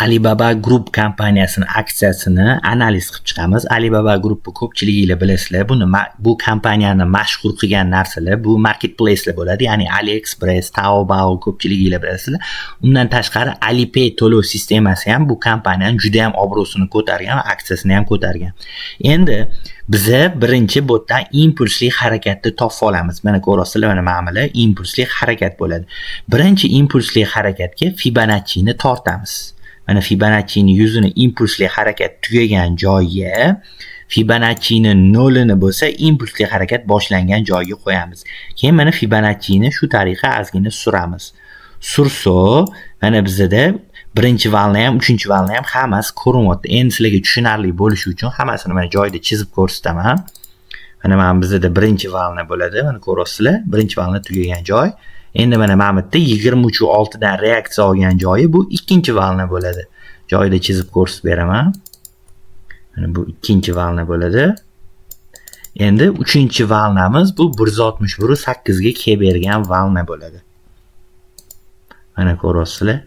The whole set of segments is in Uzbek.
Alibaba Group kompaniyasini aksiyasini analiz qilib chiqamiz. Alibaba Groupni ko'pchiliginglar bilasizlar. Buni bu kompaniyani mashhur qilgan narsalar bu marketplace'lar bo'ladi. Ya'ni AliExpress, Taobao ko'pchiliginglar bilasizlar. Undan tashqari Alipay to'lov sistemasi ham bu kompaniyani juda ham obro'sini ko'targan va aksiyasini ham ko'targan. Endi biza birinchi bu yerdan impulsli harakatni topib olamiz. Mana ko'rasizlar, mana ma'mila impulsli harakat bo'ladi. Birinchi impulsli harakatga Fibonacci'ni tortamiz. Mana Fibonacci'ni yuzini impulsli harakat tugagan joyga, Fibonacci'ni nolini bo'lsa impulsli harakat boshlangan joyga qo'yamiz. Keyin mana Fibonacci'ni shu tariqa ozgina suramiz. Sursa, mana bizada birinchi волна ham, uchinchi волна ham hammasi ko'rinyapti. Endi sizlarga tushunarli bo'lishi uchun hammasini mana joyida chizib ko'rsataman. Mana bizada birinchi волна bo'ladi. Mana ko'ryapsizlar, birinchi волна tugagan joy. Endi mana bu yerda 23.6 dan reaksiya olgan joyi bu ikkinchi волна bo'ladi. Joyida chizib ko'rsatib beraman. Mana bu ikkinchi волна bo'ladi. Endi uchinchi волна miz bu 161.8 ga kelib bergan волна bo'ladi. Mana ko'ryapsizlar.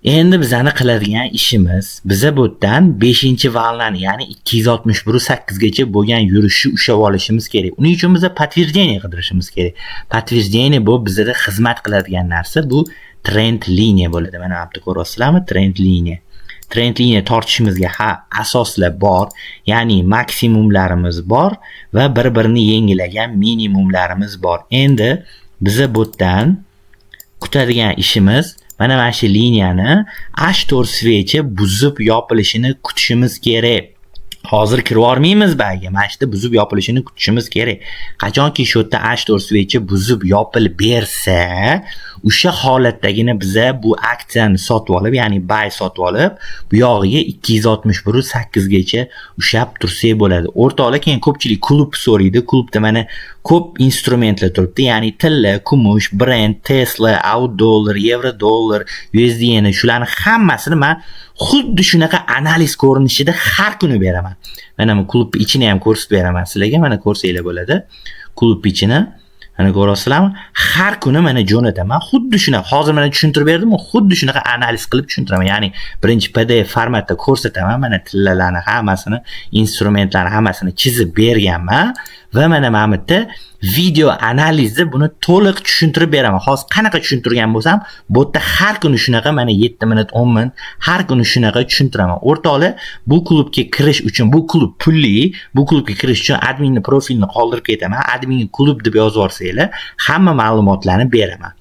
Endi bizani qiladigan ishimiz, biza bu yerdan 5-волна ni, ya'ni 261.8 gacha bo'lgan yurishni ushlab olishimiz kerak. Uning uchun biza подтверждение qidirishimiz kerak. Подтверждение bu bizada xizmat qiladigan narsa, bu trend liniya bo'ladi. Mana bu yerda ko'ryapsizlarmi? Trend liniya. Trend liniya tortishimizga ha asoslar bor, ya'ni maksimumlarimiz bor va bir-birini yengilagan minimumlarimiz bor. Endi biza bu yerdan kutadigan ishimiz mana shu liniyani H4 свеча buzib yopilishini kutishimiz kerak. Hozir kirib yubormaymiz buyga. Mana shu yerda buzib yopilishini kutishimiz kerak. Qachonki shu yerda H4 свеча buzib yopilib bersa, o'sha holatdagina biza bu aksiyani sotib olib, ya'ni buy sotib olib, bu yog'iga 261.8 gacha ushlab tursak bo'ladi. O'rtoqlar, keyin ko'pchilik klub so'raydi. Klubda mana ko'p instrumentlar turibdi, ya'ni tilla, kumush, Brent, Tesla, AUD dollar, yevro dollar, USDN, shularni hammasini man xuddi shunaqa analiz ko'rinishida har kuni beraman. Mana bu klub ichini ham ko'rsatib beraman sizlarga. Mana ko'rsanglar bo'ladi. Klub ichini mana ko'ryapsizlarmi? Har kuni mana jo'nataman. Xuddi shunaqa. Hozir mana tushuntirib berdim, xuddi shunaqa analiz qilib tushuntiraman. Ya'ni birinchi PDF formatda ko'rsataman, mana tillalarni hammasini, instrumentlarni hammasini chizib berganman va mana bu yerda video analizni buni to'liq tushuntirib beraman. Hozir qanaqa tushuntirgan bo'lsam, bu yerda har kuni shunaqa mana 7 minut, 10 minut har kuni shunaqa tushuntiraman. O'rtoqlar, bu klubga kirish uchun, bu klub pulli, bu klubga kirish uchun adminni profilini qoldirib ketaman. Admin klub deb yozib yuborsanglar, hamma ma'lumotlarni beraman.